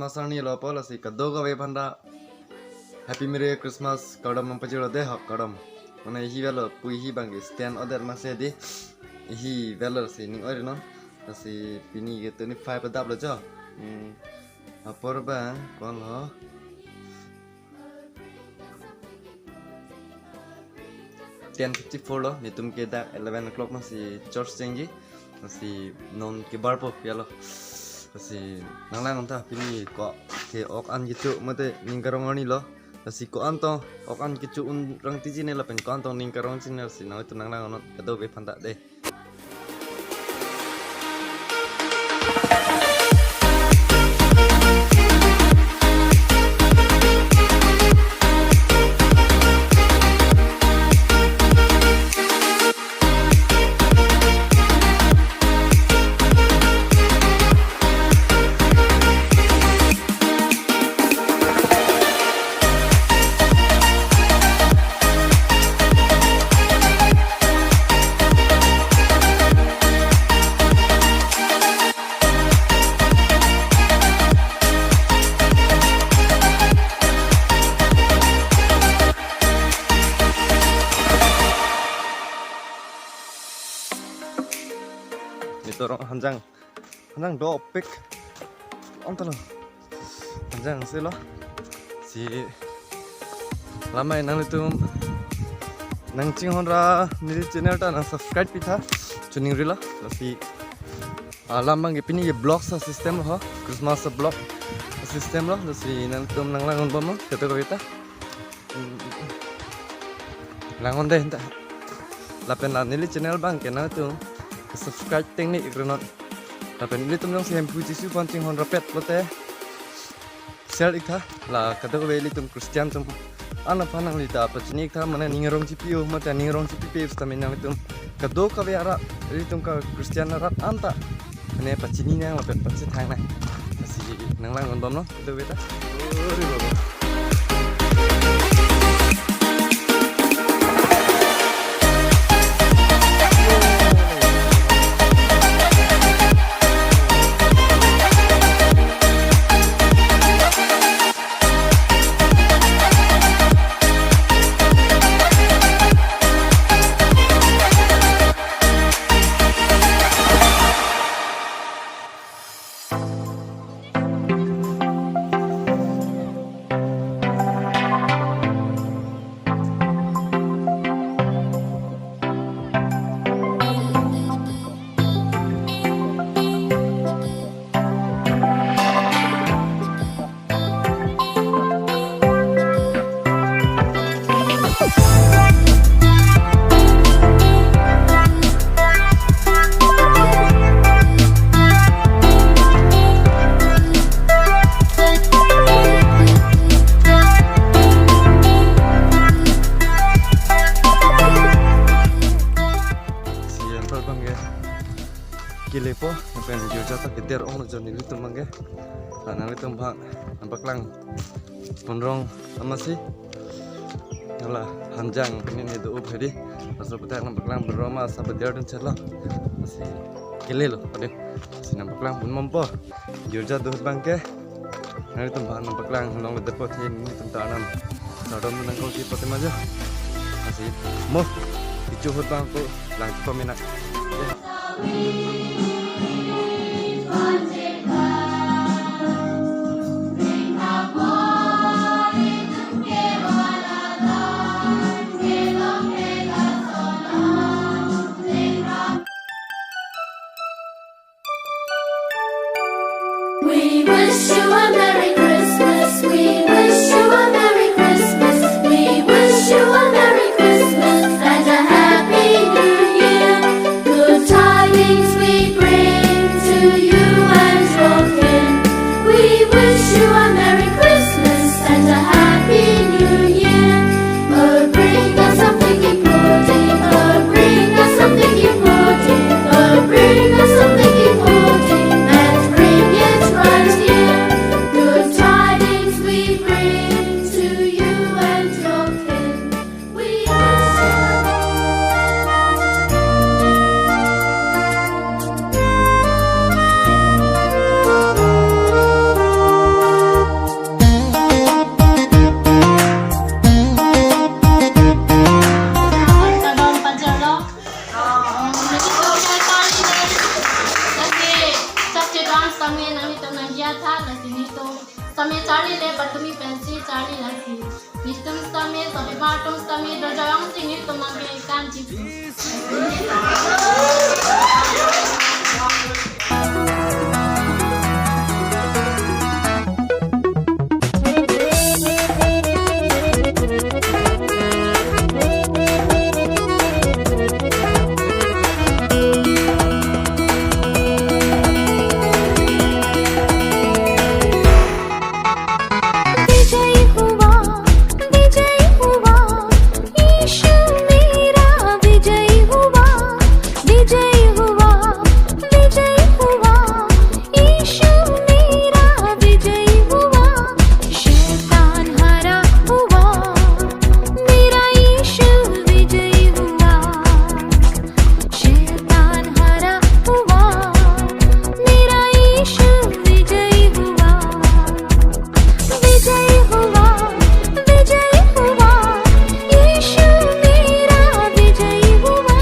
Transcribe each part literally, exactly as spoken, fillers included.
Christmas arni lo apot, lasi kadokave aphanta Happy Merry Christmas kardom nangpajirlo dei, hok kardom. Mane hi avelo pu hi abang ke stand order mase dei. Hi avelo si ning oi non. Lasi pini ke twenty-five adap lo jo. Hmm. Apor abang ko-an lo? Ten fifty-four lo, netum ke dak eleven o'clock masi church chengji. Lasi non kebarpo pi avelo. Lasi nanglang tha pini ko ke ok an kecho mate ning karong arni lo. Lasi ko-an tong ok an kecho un rang tiji ne lapen ko-an tong ning karong chini, lasi nanglitum nanglang non kadokave aphanta dei. Netum arong hanjang, hanjang dopik. Ong talo. Hanjang si lo. Si lamai nanglitum nangchinghon ra neli channel ta nang subscribe pitha. Chuning rilo. Lasi alam abang ke pini ke vlog asystem lo ho. Christmas vlog asystem lo. Lasi nanglitum nanglang unbom lo. Kata ko kita. Lang-un dei ta. Lapen la neli channel abang ke nanglitum subscribe teng ni ikrenon. Lapen ilitum jongsi Hemphu Jisu aphan chinghon rapet pulote share iktha. La kadokave ilitum Christian atum an aphan nangli ta pachini iktha, mane ning arong chipi-o mate ning arong chipipe sitame nanglitum kadokave arat, ilitum ka Christian arat anta mane pachini nang lapen pachethang nang. Lasi nanglang unbom lo. Itu beta. Aduh, Bapak. Si antar abang ke kelepo, lapen girja ta keder ong lo jo nelitum abang ke. La nanglitum abang nangpaklang pon rong amatsi. Hala hanjang pini ne do-o phedi. Laso aputhak nangpaklang pon rong ma asa badiar dun chetlo. Lasi kele lo, ade. Lasi nangpaklang pon bompo. Girja do abang ke. Nanglitum abang nangpaklang longledet apot nelitum ta nang kardom nangkok ji pate maja. Lasi mo. Kecho ahut abang ko lang pamina. We wish you a Merry Christmas. We wish you a Merry Christmas. We wish you a Merry Christmas and a Happy New Year. Good tidings we bring to you and your kin. We wish you a Merry Christmas and a Happy New Year. Oh, bring us something importing. Oh, bring us something importing. Oh, bring us something importing. And bring it right here. Sitame nanglitum nangji atha lasi nelitum sitame charli le patumi pensi charli lasi. Nelitum sitame, sitame batum sitame dojok ongsi nelitum nangkekanji. विजयी हुआ, विजयी हुआ, यीशु मेरा विजयी हुआ, विजयी हुआ, विजयी हुआ, यीशु मेरा विजयी हुआ, शैतान हारा हुआ, मेरा यीशु विजयी हुआ। शैतान हारा हुआ, मेरा यीशु विजयी हुआ। विजयी हुआ, विजयी हुआ, यीशु मेरा विजयी हुआ।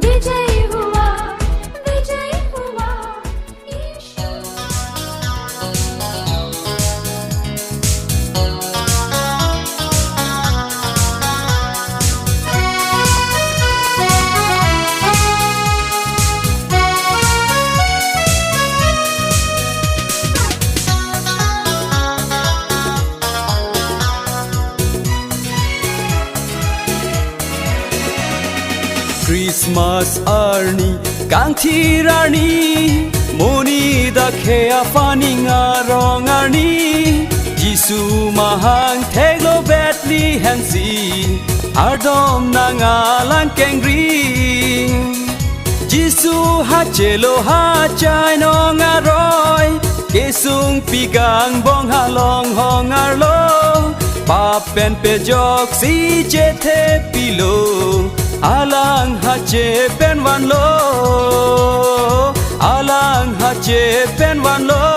विजयी हुआ, विजयी हुआ, यीशु। Christmas arni, kangthir arni, monit akhei aphan ning arong arni, Jisu mahang theklo Bethlehem si, ardom nang alang kengring. Jisu hachelo hachainong aroi, kesung pigang bong halong hong arlo, pap pen pejoksi chethe pilo, alang hache pen vanlo, alang hache pen vanlo.